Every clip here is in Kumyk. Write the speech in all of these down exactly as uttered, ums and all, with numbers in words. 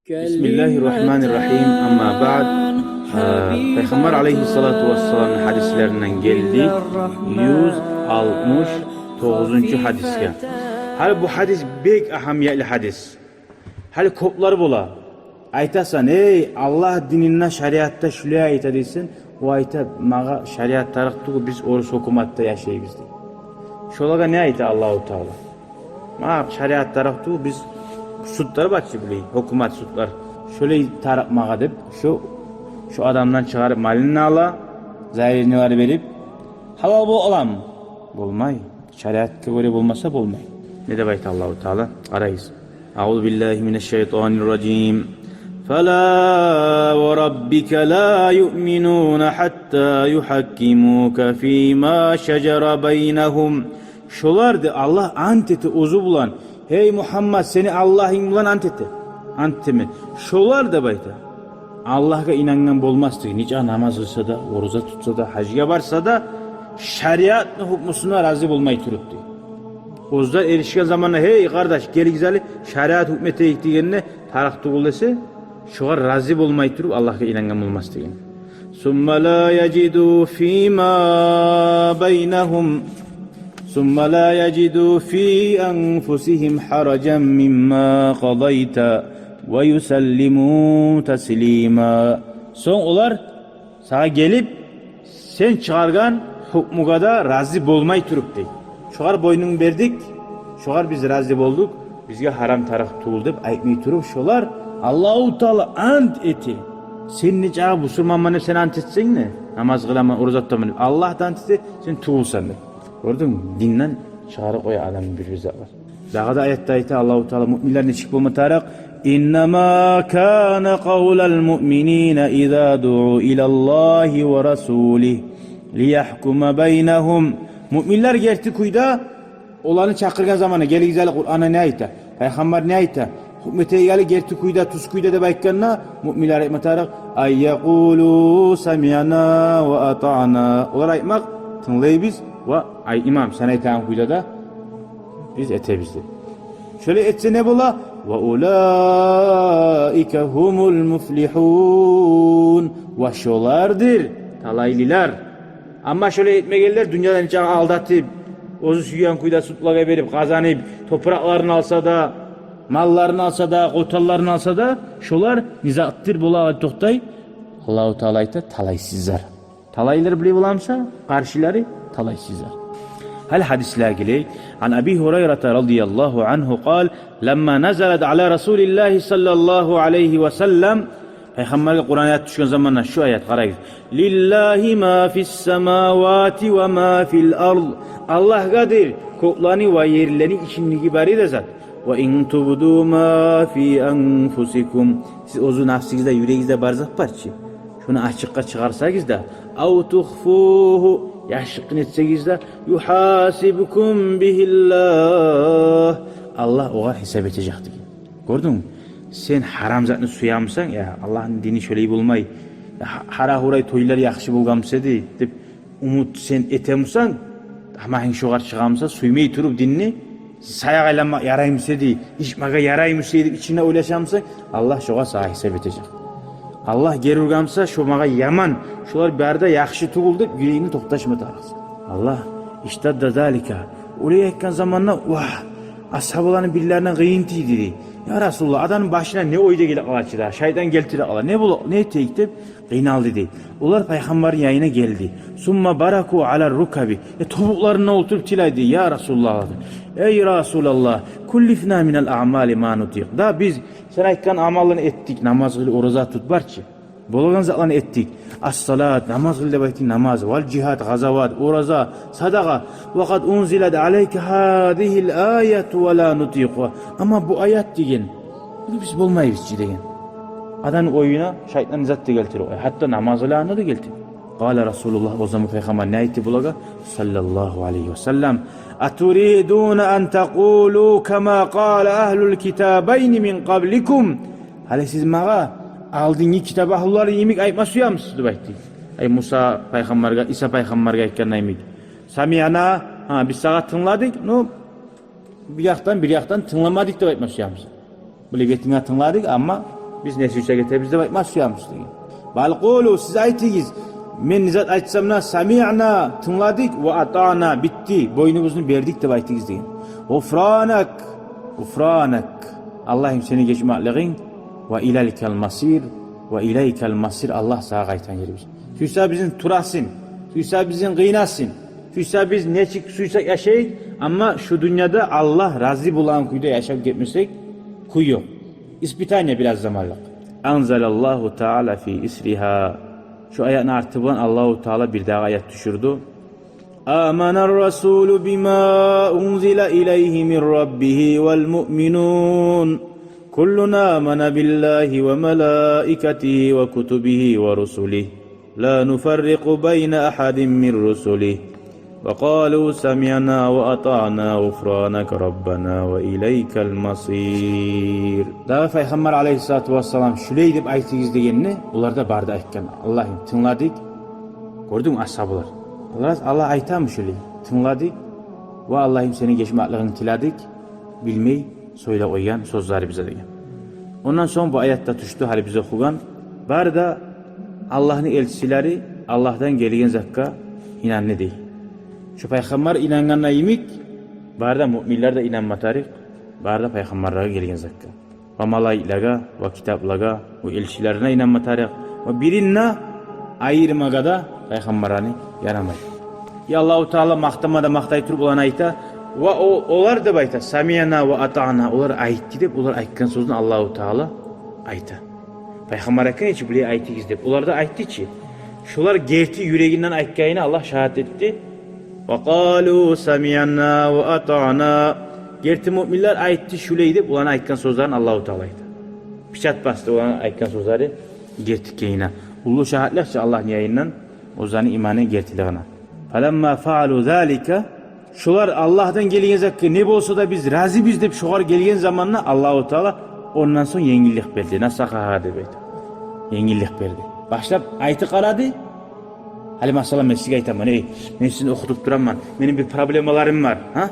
Бисмиллагьи ррагьмани ррагьим. Амма баъд. Э, Пайхаммар алайгьиссалату вассаламны гьадислеринден гелди юз алтмыш тогъузунчу гьадисге. Гьали бу гьадис бек агьамиятлы гьадис. Гьали кёплер бола. Айтасан: «Эй, Аллагь дининде, шариатда шулай айта», — дейсен. О айта: «Магъа шариат тарыкъ тюгюл, биз орус гьукуматда яшайбыз», — дей. Шолагъа не айта Аллагьу Таала? «Магъа шариат тарыкъ тюгюл, биз судлар бар чы, билей, гьукумат, судлар. Шолай тарыкъ магъа», — деп, шо, шо адамдан чыгъарып малын ала, заявлениелер берип, гьалал бола аламы? Болмай. Шариатгъа гёре болмаса, болмай. Не деп айта Аллагьу Таала? Къарайыз. Аузу биллагьи минаш шайтанир ражим. Фала ва раббика ла юъминуна гьатта югьаккимука фима шажара байнагьум. Шолар, дей Аллагь, ант эте оьзю булан. Гьей Мугьаммад, сени Аллагьынг булан ант эте. Ант этемен. Шолар, деп айта, Аллагьгъа инангъан болмас, дей, нечакъы намаз къылса да, ораза тутса да, гьажгъа барса да, шариатны гьукмусуна рази болмай туруп, дей. Оьзлер эришген заманда: «Гьей, къардаш, гелигиз гьали, шариат гьукму этейик», — дегенде, «Тарыкъ тюгюл», — десе, шогъар рази болмай туруп, Аллагьгъа инангъан болмас деген. Сумма ла яжиду фима байнагьум, сумма ла яжиду фи анфусигьим гьаражан мимма къадайта ва юсаллиму таслима. Сонг олар сагъа гелип, сен чыгъаргъан гьукмугъа да рази болмай туруп, дей. Шогъар бойнун бердик, шогъар биз рази болдукъ, бизге гьарам, тарыкъ тюгюл деп айтмай туруп, шолар, Аллагьу Таала ант эте. Сен нечакъы бусурманман деп сен ант этсенг де, намаз къыламан, ораза тутаман деп, Аллагь да ант эте, сен тюгюлсен деп. Гёрдюнгмю? Динден чыгъарып къоя адамны бир-бир затлар. Дагъы да аятда айта Аллагьу Таала, муъминлер нечик болма тарыкъ? Иннама кана къавлал муъминина иза дуъу илаллагьи ва расулигьи лиягькума байнагьум. Муъминлер герти кюйде, оланы чакъыргъан заманда, «Гелигиз гьали, Къуранда не айта, Пайхаммар не айта, гьукму этейик гьали герти кюйде, тюз кюйде», — деп айтгъанда, муъминлер айтма тарыкъ: «Ан якъулу самиъна ва атаъна». Олар айтмакъ: «Тынглайбыз ва, ай имам, сен айтагъан кюйде де биз этебиз», — деп. Шолай этсе не бола? «Ва улаика гьумул муфлигьун». Ва шолардыр талайлылар. Амма шолай этмегенлер, дюньяда нечакъы алдатып, оьзю сюйген кюйде судлагъа берип, къазанып, топуракъларын алса да, малларын алса да, къотанларын алса да, шолар не затдыр бола, токътай? Аллагьу Таала айта: талайсызлар. Талайлылар биле боламыса, къаршылары талайсызлар. Гьали гьадислеге гелейик. Ан Аби Гьурайрата радияллагьу ангьу къал: ламма назалат ала Расулиллагьи саллаллагьу алайгьи ва саллам, Пайхаммаргъа Къуран аят тюшген заманда, шу аят, къарагъыз: «Лиллагьи ма фис самавати ва ма фил ард». Аллагьгъадыр кёклени ва ерлени ичиндеги бары да зат. «Ва ин тубду ма фи анфусикум». Сиз оьзю нафсигизде, юрегигизде бар зат бар чы, шону ачыкъгъа чыгъарсагъыз да, «ав тухфугьу», яшыртгъын этсегиз де, «югьасибкум бигьиллагь», Аллагь огъар гьисап этежек деген. Гёрдюнгмю? Сен гьарам затны сюемисен, я, Аллагьны дини шолай болмай, я, гьа-, гьара-гьурай тойлар яхшы болгъанмыса эди деп, умут сен этемисен, тамагьынг шогъар чыгъамыса, сюймей туруп динни, саякъ айланмакъ яраймыса эди, ичмеге яраймыса эди деп ичингде ойлашамыса, Аллагь шогъар сагъа гьисап этежек. Аллагь гери ургъанмыса, шо магъа яман, шолар бары да яхшы тюгюл деп юрегингде токъташма тарыкъсан. Аллагь, иштадда залика, олай айтгъан заманда, вагь, асгьабаланы бирлерине къыйын тийди, дей. Я Расулуллагь, адамны башына не ой да геле къала чы да, шайтан гелтире къала, не бола, не этейик деп, къыйналды, дей. Олар Пайхаммарны янына гелди. Сумма бараку ала ррукаби. Э, тобукъларына олтуруп тилей, дей: «Я Расулуллагь, эй Расулаллагь, куллифна минал аъмали ма нутикъ». Да биз сен айтгъан амалланы этдик, намаз къыл, ораза тут, бар чы, болагъан затланы этдик. Ас-салат, намаз къыл деп айтдыкъ, намаз, вал жигьад, къазават, ораза, садакъа. Ва къад унзилат алайка гьазигьил аяту ва ла нутикъугьа. Амма бу аят деген, муну биз болмайбыз чы деген. Адамны оюна шайтан зат да гелтире, гьатта намаз къылагъанда да гелтире. Къала Расулуллагь, о заман Пайхаммар не айтды булагъа, саллаллагьу алайгьи ва саллам? Атуридуна ан такъулу кама къала агьлул китабайни мин къабликум? Гьали сиз магъа алдынгъы китап агьлулары йимик айтма сюемисиз деп айтды. Ай Муса пайхаммаргъа, Иса пайхаммаргъа айтгъанда йимик. Самиъна, гьа, биз сагъа тынгладыкъ, но бир якъдан, бир якъдан тынгламадыкъ деп айтма сюемисиз? Биле бетинге тынгладыкъ, амма Биз не сюйсек этебиз деп айтма сюемиз деген. Бал къулу, сиз айтыгъыз, мен не зат айтсам да, самиъна, тынгладыкъ, ва атаъна, битди, бойнубузну бердик деп айтыгъыз деген. Гъуфранак, гъуфранак. Аллагьым, сени гечмеклигинг, ва илайкал масир, ва илайкал масир, Аллагь, сагъа къайтагъан ерибиз. Сюйсе бизин турасын, сюйсе бизин къыйнасын, сюйсе биз нечик сюйсек яшайыкъ, амма шу дюньяда Аллагь рази болагъан кюйде яшап гетмесек, кюй ёкъ. Испытание бираз заманлыкъ. Анзалаллагьу таала фи исригьа. Шу аятны арты булан Аллагьу таала бирдагъы аят тюшюрдю. Аманар расулу бима унзила илайгьи мир раббигьи вал муъминун. Куллун амана биллагьи ва малаикатигьи ва кутубигьи ва русулигьи. Ла нуфаррикъу байна ахадин мин русулигьи. Ва къалу самиъна ва атаъна гъуфранака раббана ва илайкал масир. Дагъы Пайхаммар алайгьиссалату вассалам шулай деп айтыгъыз дегенде, олар да бары да айтгъан: Аллагьым, тынгладыкъ. Гёрдюнгмю, асгьабалар? Олар, Аллагь айтамы шулай: тынгладыкъ, ва Аллагьым, сени гечмеклигинг тиледик, билмей сёйлеп къойгъан сёзлери бизге деген. Ондан сонг бу аят да тюшдю, гьали биз охугъан. Бары да Аллагьны элчилери Аллагьдан гелген затгъа инанды дей. Шу Пайхаммар инангъанда йимик, бары да муъминлер де инанма тарыкъ бары да пайхаммарлагъа гелген затгъа. Ва малайиклеге, ва китаплагъа, ва элчилерине инанма тарыкъ. Ва бирин де айырмагъа да пайхаммарланы ярамай. Я Аллагьу таала макътама да макътай туруп оланы айта. Ва о, олар деп айта, самиъна ва атаъна, олар айтды деп, олар айтгъан сёзню Аллагьу таала айта. Пайхаммар айтгъан эди чи, булай айтыгъыз деп, олар да айтды чы. Шолар герти юрегинден айтгъанына Аллагь шагьат этди. Ва къалу самиъна ва атаъна. Герти муъминлер айтды шулай деп, оланы айтгъан сёзлерин Аллагьу таала айта. Печать басды оланы айтгъан сёзлери герти экенине. Уллу шагьатлыкъ чы Аллагьны янындан оьзлени иманы гертилигине. Фаламма фаалу залика, шолар Аллагьдан гелген затгъа не болса да биз разибиз деп шогъар гелген заманда, Аллагьу таала ондан сонг енгиллик берди. Насахагьа деп айта. Енгиллик берди. Башлап айтып къарады. Гьали масала, мен сизге айтаман: эй, мен сизин охутуп тураман, мени бир проблемаларым бар, гьа?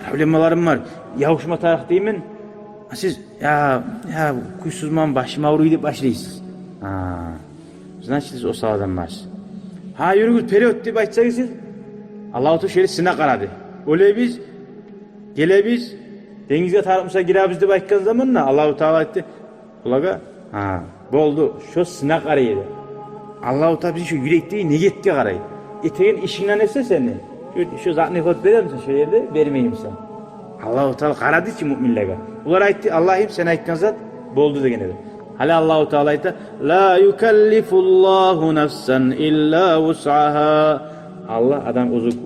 Проблемаларым бар. Ябушма тарыкъ деймен. А сиз: я, я, кюйсюзмен, башым авруй деп башлайсыз. Гьа. Значит, сиз осал адамсыз. Гьа, юрюгюз вперёд деп айтсагъыз сиз, Аллагьу таала шолай сынап къарады. Оьлебиз, гелебиз, денгизге тарыкъ буса гиребиз деп айтгъан заманда Аллагьу таала айтды олагъа: гьа, болду, шо сынап къарай эди. Аллагьу таала бизин шо юрекдеги ниетге къарай. Этеген ишингден эсе сени, шо, шо затны гёрюп беремисен шо ерде, бермеймисен. Аллагьу таала къарады чы муъминлеге. Олар айтды: Аллагьым, сен айтгъан зат болду деген эди. Гьали Аллагьу таала айта: ла юкаллифуллагьу нафсан илла вусъагьа. Аллагь адам оьзю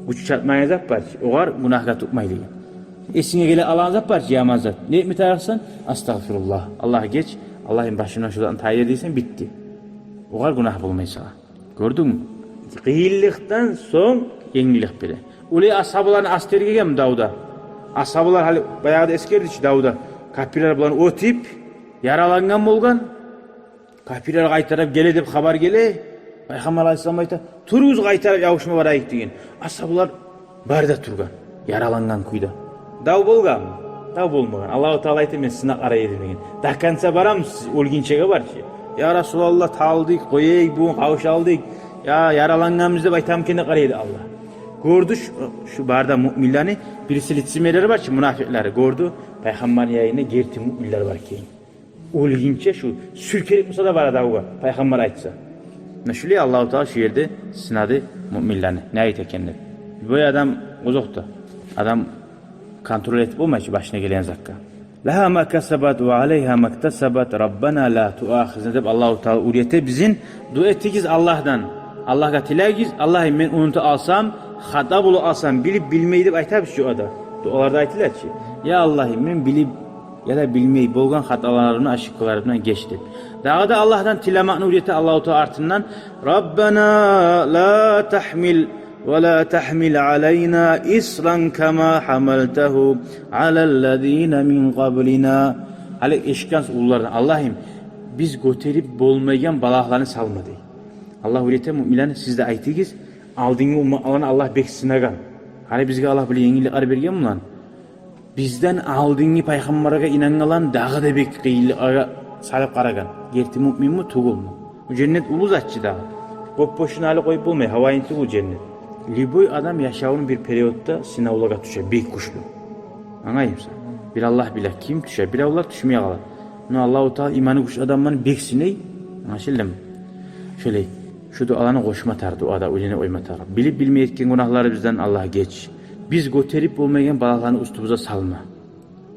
гюч чатмайгъан зат бар чы, огъар гюнагьгъа тутмай деген. Эсинге геле алагъан зат бар чы, яман зат. Не этме тарыкъсан? Астагъфируллагь. Аллагь, геч, Аллагьым, башымдан шо затны тайдыр дейсен, битди. Огъар гюнагь болмай сагъа. Гёрдюнгмю? Къыйынлыкъдан сонг енгиллик бере. Олай асгьабаланы аз тергегенми давда? Асгьабалар, гьали баягъыда эсгерди чи давда, капирлер булан оьтюп, яралангъан болгъан. Капирлер къайтарып геле деп хабар геле. Пайхаммар алайгьиссалам айта: туругъуз, къайтарып ябушма барайыкъ деген. Асгьабалар бары да тургъан, яралангъан кюйде. Дав болгъанмы? Дав болмагъан. Аллагьу таала айта: мен сынап къарай эдим деген. До конца барамысыз, оьлгюнчеге бар чы. Я Расулаллагь, талдыкъ, къояйыкъ, бугюн къавушалдыкъ. Я, яралангъанбыз деп айтамы экен деп къарай эди Аллагь. Гёрдю шу, шу бары да муъминлени, бириси лицемерлер бар чы, мунафикълер. Гёрдю, Пайхаммарны янында герти муъминлер бар экен. Оьлгюнче шу сюйкелип буса да бара давгъа, Пайхаммар айтса. Муна шулай Аллагьу таала шу ерде сынады муъминлени, не айта экен деп. Бу адам озокъда, адам контроль этип болмай чы башына гелген затгъа. Лагьа ма касабат ва алайгьа мактасабат, Раббана ла туахизна деп Аллагьу таала уьйрете бизин. Дуа этигиз Аллагьдан. Аллагьгъа тилегиз: Аллагьым, мен унута алсам, хата болуп алсам, билип-билмей деп айтабыз чы дуада. Дуаларда айтыла чы: я Аллагьым, мен билип яда билмей болгъан хаталарымны, ошибкаларымны геч деп. Дагъы да Аллагьдан тилемекни уьйрете Аллагьу таала артындан: Раббана ла тахмил ва ла тахмил алайна исран кама гьамалтагьу алаллазина мин къаблина. Гьали эшитгенсиз уллулардан: Аллагьым, биз гётерип болмайгъан балагьланы салма дей. Аллагь уьйрете муъминлени: сиз де айтыгъыз, алдынгы умматланы Аллагь бек сынагъан. Гьали бизге Аллагь булай енгилликлер берген булан, бизден алдынгы пайхаммарлагъа инангъанланы дагъы да бек къыйынлыкълагъа салып къарагъан, герти муъминми, тюгюлмю? Бу женнет уллу зат чы дагъы. Боп-бошуна алып къоюп болмай, гьавайын тюгюл женнет. Любой адам яшавуну бир периодда сынавлагъа тюше, бек гючлю. Англаймысан? Бир Аллагь биле, ким тюше, биревлер тюшмей къала. Но Аллагьу Таала иманы гючлю адамланы бек сынай. Англашылдымы? Шолай, шу дуаланы къошма тарыкъ, дуада уьйренип къойма тарыкъ. Билип-билмей этген гюнагьларыбыздан, Аллагь, геч. Биз гётерип болмайгъан балагьланы уьстюбюзге салма.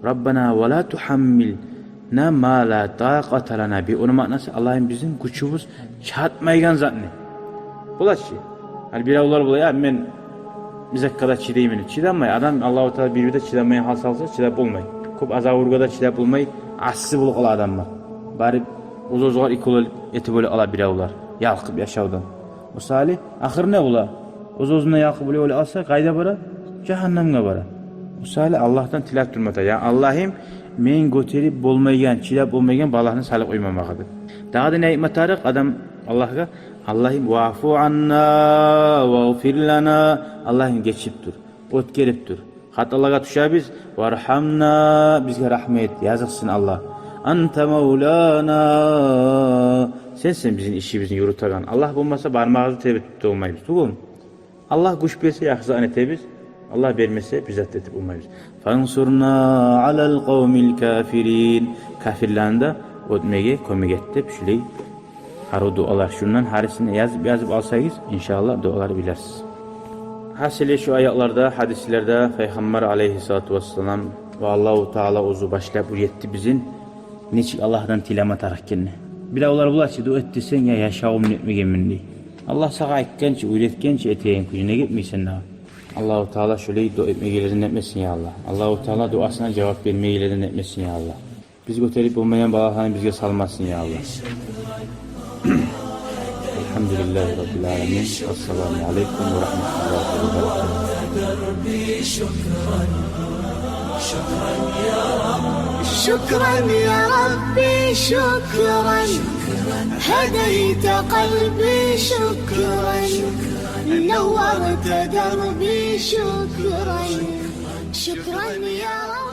Раббана ва ла тухаммилна ма ла такъата лана бигь. Ону маънасы, Аллагьым, бизин гючюбюз чатмайгъан затны. Бола чы. Гьали биревлер бола, я, мен бир затгъа да чыдайман. Чыдамай. Адам, Аллагьу Таала бир-бирде чыдамайгъан гьал салса, чыдап болмай. Кёп аз авургъа да чыдап болмай, асси болуп къала адамлар. Барып, оьз-оьзюне укол этип оьле къала биревлер, ялкъып яшавдан. Мисалы, ахыр не бола? Оьз-оьзюне ялкъып оьле, оьле къалса, къайда бара? Жагьаннемге бара. Мисалы, Аллагьдан тилеп турма тарыкъ. Я Аллагьым, мен гётерип болмайгъан, чыдап болмайгъан балагьны салып къойма магъа деп. Дагъы да не айтма тарыкъ адам Аллагьгъа? Аллагьым, ваъфу анна вагъфир лана. Аллагьым, гечип тур, оьтгерип тур. Хаталагъа тюшебиз. Вархамна, бизге рагьмат эт, языкъсын, Аллагь. Анта мавлана, сенсен бизин ишибизни юрютеген. Аллагь болмаса, бармагъыбызны тербетип де болмайбыз, тюгюлмю? Аллагь гюч берсе, яхшы затны этебиз. Аллагь бермесе, бир зат да этип болмайбыз. Фансурна алал къавмил кафирин. Капирлени де оьтмеге кёмек эт деп, шулай гьар о дуалар. Шундан гьарисин язып-язып алсагъыз, иншааллагь, дуалар билерсиз. Гьасили, шу аятларда, гьадислерде Пайхаммар алайгьиссалату вассалам ва Аллагьу Таала оьзю башлап уьйретди бизин нечик Аллагьдан тилеме тарыкъ экенни. Биревлер бола чы, дуа эт десенг, я яшавумда этмегенмен дей. Аллагь сагъа айтгъанча, уьйретгенча этеген кюйюнге гетмейсен дагъы. Аллагьу Таала шолай дуа этмегенлерден этмесин, я Аллагь. Аллагьу Таала дуасына жавап бермегенлерден этмесин, я Аллагь. Биз гётерип болмайгъан балагьланы бизге салмасын, я Аллагь. Алхамдулиллагьи раббил аламин. Ассаламу алайкум ва рагьматуллагьи ва баракатугь. شكرا يا ربي، شكرا، هديت قلبي، شكرا، نورت دربي، شكرا، شكرا يا رب.